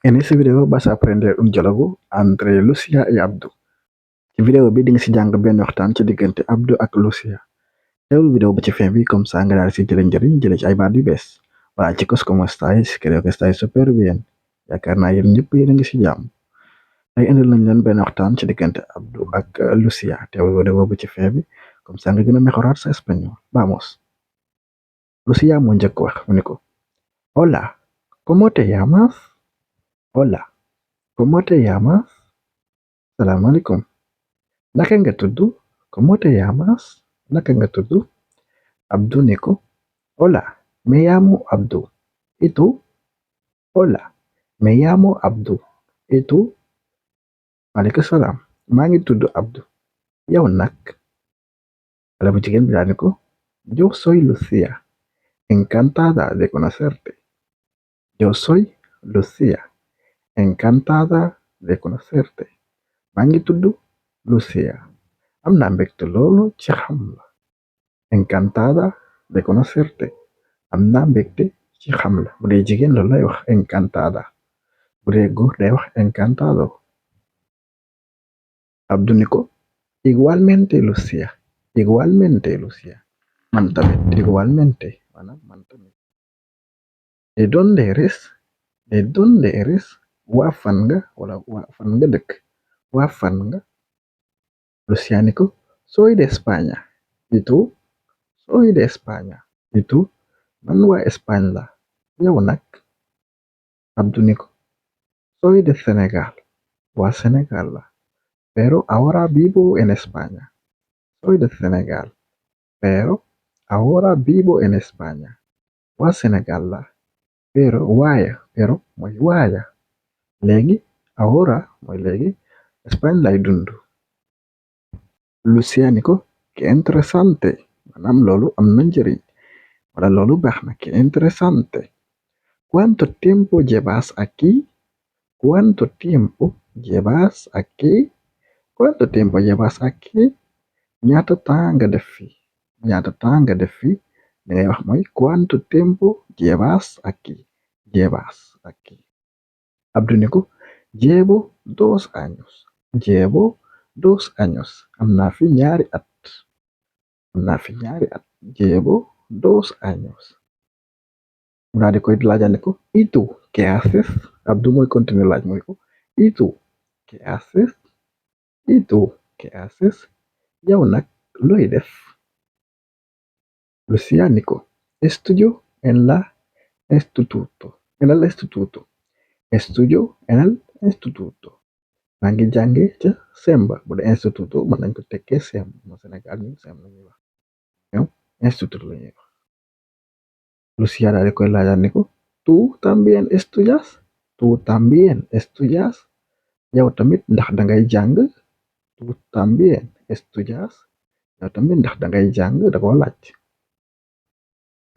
En este video vas a aprender un diálogo entre Lucia y Abdou. Ci vidéo bi di nga ci jàng benn waxtaan ci diggante Abdou ak Lucia. Teewul vidéo ba ci fin bi comme ça nga daal ci jëlee njëriñ jëlee ci ay baat yu bees. Voilà chicos, ¿cómo estáis? Creo que estáis súper bien. Yaakaar naa yéen ñëpp yéen a ngi ci jàmm. Tey indil nañ leen benn waxtaan ci diggante Abdou ak Lucia. Teewul vidéo ba ci fin bi comme ça nga gën a mejorar sa español. Vamos. Lucia moo njëkk wax mu ne ko hola, ¿cómo te llamas? Hola, ¿cómo te llamas? Salaamaaleykum. Naka nga tudd? ¿Cómo te llamas? Naka nga tudd? Abdou ne ko hola, me llamo Abdou. ¿Y tú? Hola, me llamo Abdou. ¿Y tú? Maaleykum salaam, maa ngi tudd Abdou. Yow nag? Xale bu jigéen bi daal ne ko yo soy Lucía. Encantada de conocerte. Yo soy Lucía. Encantada de conocerte. Maa ngi tudd Lucía. Am naa mbégte loolu ci xam la. Encantada de conocerte. Am naa mbégte ci xam la. Bu dee jigéen loolu lay wax encantada. Bu dee góor day wax encantado. Abdou ni ko igualmente Lucía. Igualmente Lucía. Man tamit igualmente. Maanaam man tamit. ¿De dónde eres? ¿De dónde eres? Waa fan nga wala waa fan nga dëkk. Waa fan nga. Lucía ni ko soy de España. ¿Y tú? Soy de España. ¿Y tú? Man waa Espagne la. Yow nag? Abdou ni ko soy de Senegal. Waa Senegal la. Pero ahora vivo en España. Soy de Senegal. Pero ahora vivo en España. Waa Senegal la. Pero pero mooy waaya. Léegi ahora mooy léegi Espagne lay dund. Lucía ni ko qué interesante. Maanaam loolu am na njëriñ. Wala loolu baax na, qué interesante. ¿Cuánto tiempo llevas aquí? ¿Cuánto tiempo llevas aquí? ¿Cuánto tiempo llevas aquí? Ñaata temps nga def fi. Ñaata temps nga def fi. Li ngay wax mooy ¿cuánto tiempo llevas aquí? Llevas aquí. Abdou ni ko llevo 2 años. Llevo 2 años. Am naa fi ñaari at. Am naa fi ñaari at. Llevo 2 años. Mu daal di koy laajal ne ko ¿y tú qué haces? Abdou mooy continuer laaj mooy ko ¿y tú qué haces? ¿Y tú qué haces? Yow nag looy def. Lucía ni ko estudio en la instituto. En el instituto. Estudio en el instituto. Maa ngi jànge ca Semba. Bu dee instituto mën nañ ko tekkee sem mo Sénégal ñu sem lañuy wax. Ñoom instituto lañuy wax. Lucía daal di koy laajal ne ko ¿tú también estudias? ¿Tú también estudias? Yow tamit ndax dangay jàng. ¿Tú también estudias? Yow tamit ndax dangay jàng da ko laaj.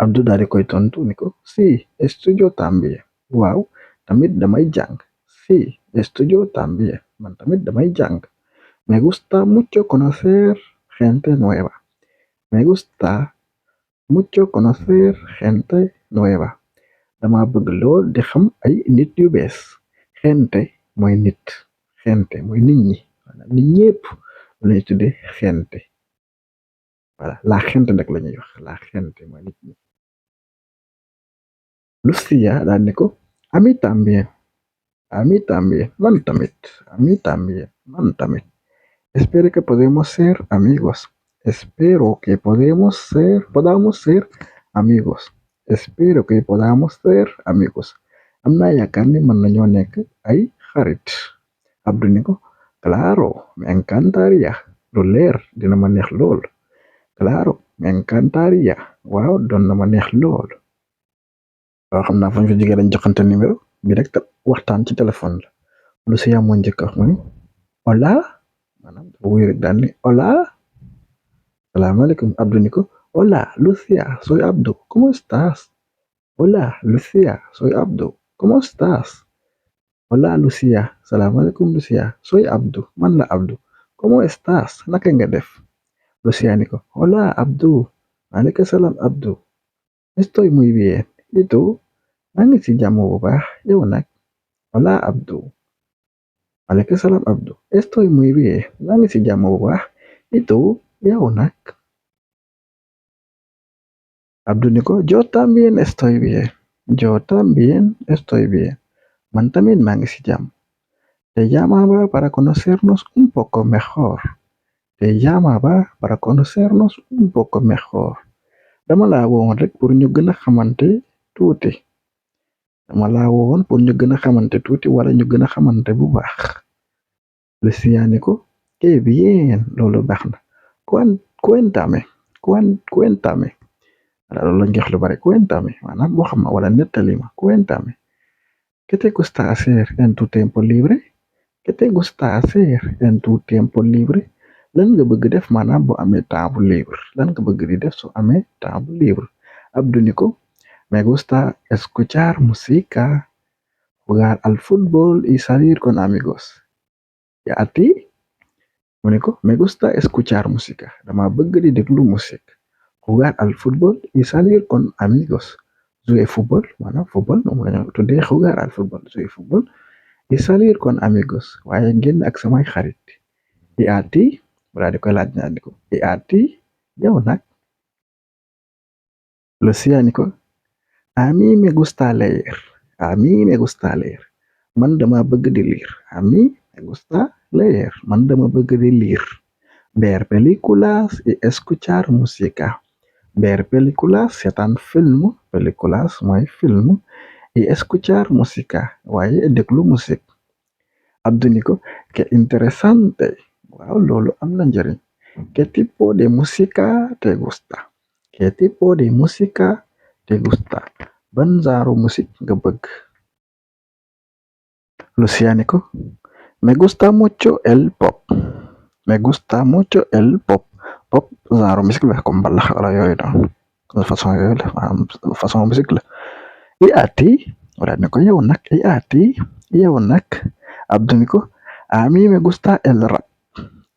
Abdou daal di koy tontu ni ko sí, estudio también. Waaw tamit damay jàng. Sí, estudio también. Man tamit damay jàng. Me gusta mucho conocer gente nueva. Me gusta mucho conocer gente nueva. Dama bëgg lool di xam ay nit yu bees. Gente mooy nit. Gente mooy nit ñi. Nit ñépp lañuy tudde gente. Voilà, la gente nag lañuy wax. La gente mooy nit ñi. Lucía daal ne ko a mí también. A mí también. Man tamit. A mí también. Man tamit. Espero que podamos ser amigos. Espero que podamos ser amigos. Espero que podamos ser amigos. Am naa yaakaar ni mën nañoo nekk ay xarit. Abdou ni ko claro, me encantaría. Lu leer dina ma neex lool. Claro, me encantaría. Waaw doon na ma neex lool. Waaw xam naa fañ fa jigéen dañ joxante numéro bi rek waxtaan ci téléphone la. Lucía moo njëkk wax mu ni hola. Maanaam dafa wuyu rek daal ni hola. Salaamaaleykum. Abdou ni ko hola Lucía, soy Abdou. ¿Cómo estás? Hola Lucía, soy Abdou. ¿Cómo estás? Hola Lucía. Salaamaaleykum Lucía. Soy Abdou. Man la Abdou. ¿Cómo estás? Naka nga def. Lucía ni ko hola Abdou. Maaleykum salaam Abdou. Estoy muy bien. ¿Y tú? Maa ngi ci jàmm bu baax. Yow nag. Hola Abdu. Waalaikumsalam Abdu. Estoy muy bien. Maa ngi ci jàmm bu baax. Et tú, yow nag? Abdu ni ko, yo también estoy bien. Yo también estoy bien. Man tamit maa ngi ci jàmm. Te llamaba para conocernos un poco mejor. Te llamaba para conocernos un poco mejor. Dama la woon rek pour ñu gën a xamante tuuti. Dama la woon pour ñu gën a xamante tuuti wala ñu gën a xamante bu baax. Lucia ni ko, qué bien, loolu baax na. Cuéntame, cuéntame. Loolu lañ jox lu bari, cuéntame, maanaam wax ma wala nettali ma, cuéntame. ¿Qué te gusta hacer en tu tiempo libre? ¿Qué te gusta hacer en tu tiempo libre? Lan nga bëgg def maanaam bu amee temps libre lan nga bëgg di def su amee temps libre. Abdu ni ko, me gusta escuchar música, jugar al fútbol y salir con amigos. ¿Y a ti? Mu ne ko, me gusta escuchar música, dama bëgg di déglu musique, jugar al fútbol y salir con amigos. Jouer football, maanaam football moom lañu tuddee jugar al fútbol, jouer football y salir con amigos, waaye génn ak samay xarit. ¿Y a ti? Wala di koy laaj ñaar ni ko, ¿y a ti? Yow nag? Lucia ni ko, a mí me gusta leer, a mí me gusta leer. Man dama bëgg di lire, a mí me gusta leer, man dama bëgg di lire. Ver películas y escuchar música. Ver películas, seetaan film, películas mooy film, y escuchar música, waaye déglu musique. Abdu ni ko, qué interesante. Waaw, loolu am na njariñ. ¿Qué tipo de música te gusta? ¿Qué tipo de música te gusta? Ban genre musique nga bëgg? Lucia ni ko, me gusta mucho el pop. Me gusta mucho el pop. Pop genre musique la comme mbalax wala yooyu noonu façon yooyu la façon musique la. ¿Y a ti? Wala ni ko, yow nag? ¿Y a ti? Yow nag? Abdu ni ko, a mí me gusta el rap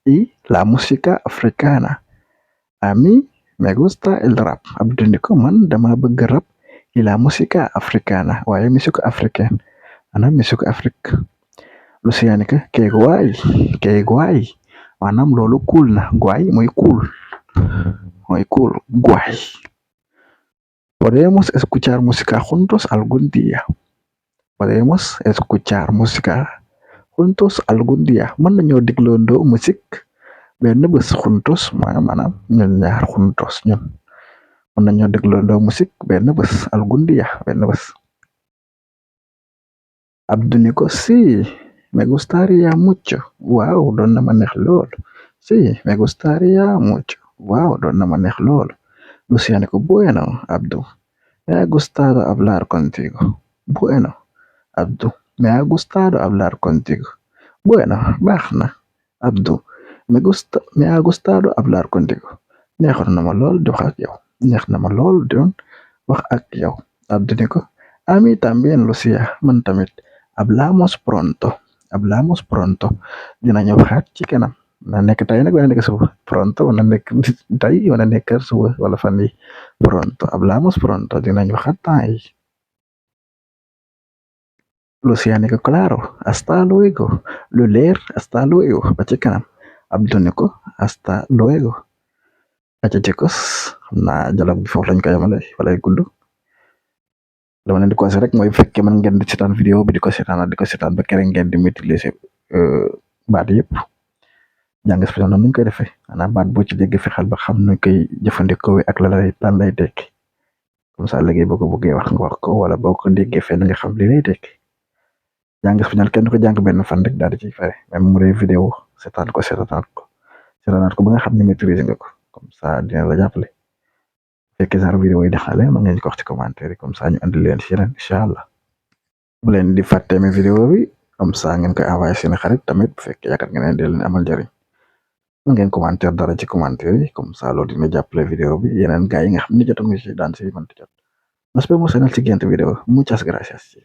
y la música africana. A mí me gusta el rap. Abdu ni ko, man dama bëgg rap y la música africana, waaye musique africaine, maanaam musique Afrique. Lucia ni ko, qué guay. Maanaam loolu cool na, guay mooy cool, guay. Podemos escuchar música juntos algún día. Podemos escuchar música juntos algún día. Mën nañoo dégloondoo musique benn bés juntos maanaam ñun ñaar juntos ñun. Mën nañoo dégloondoo musique benn bés algún día benn bés. Abdu ni ko, sí, me gustaría mucho. Waaw, doon na ma neex lool. Sí, me gustaría mucho. Waaw, doon na ma neex lool. Lucia ni ko, bueno, Abdu, me ha gustado hablar contigo. Bueno, Abdu, me ha gustado hablar contigo. Bueno, baax na, Abdu, me ha gustado hablar contigo. Neexoon na ma lool di wax ak yow. Neex na ma lool doon wax ak yow. Abdu ni ko, a mí también, Lucia, man tamit. Hablamos pronto. Dinañu waxaat ci kanam. Na nekk tey nag wala nekk suba. Pronto wala nekk tey wala nekk suba wala fan yi. Pronto, hablamos pronto. Dinañu waxaat temps yi. Lucia ni ko, claro, hasta luego. Lu leer, hasta luego. Ba ci kanam. Abdu ni ko, hasta luego. Aca jëkkës xam naa dialogue bi foofu lañ ko yemale walay gudd. Dama leen di conseillé rek mooy bu fekkee mën ngeen di seetaan vidéo bi di ko seetaan ba kere ngeen di maîtriser baat yëpp jàng espagnol noonu ñu koy defee maanaam baat boo ci dégg fexeel ba xam nu koy jëfandikoo ak lan lay tekki comme ça léegi boo ko bëggee wax nga wax ko wala boo ko déggee fenn nga xam li lay tekki jàng espagnol kenn du ko jàng benn fan rek daal di ciy fare même mu dee vidéo seetaan ko ba nga xam ne maîtriser nga ko comme ça dina la jàppale. Fekkee genre vidéo yi dexale mën ngeen ko wax ci commentaire yi comme ça ñu andi leen ci yeneen incha allah bu leen di fàtte mi vidéo bi comme ça ngeen koy envoyé seen xarit tamit bu fekkee yaakaar ngeen di leen amal njariñ mën ngeen commentaire dara ci commentaire yi comme ça loolu dina jàppale vidéo bi yeneen gaa yi nga xam ne jotoon nga ci daan si mën ti jot nos vemos en el siguiente video muchas gracias.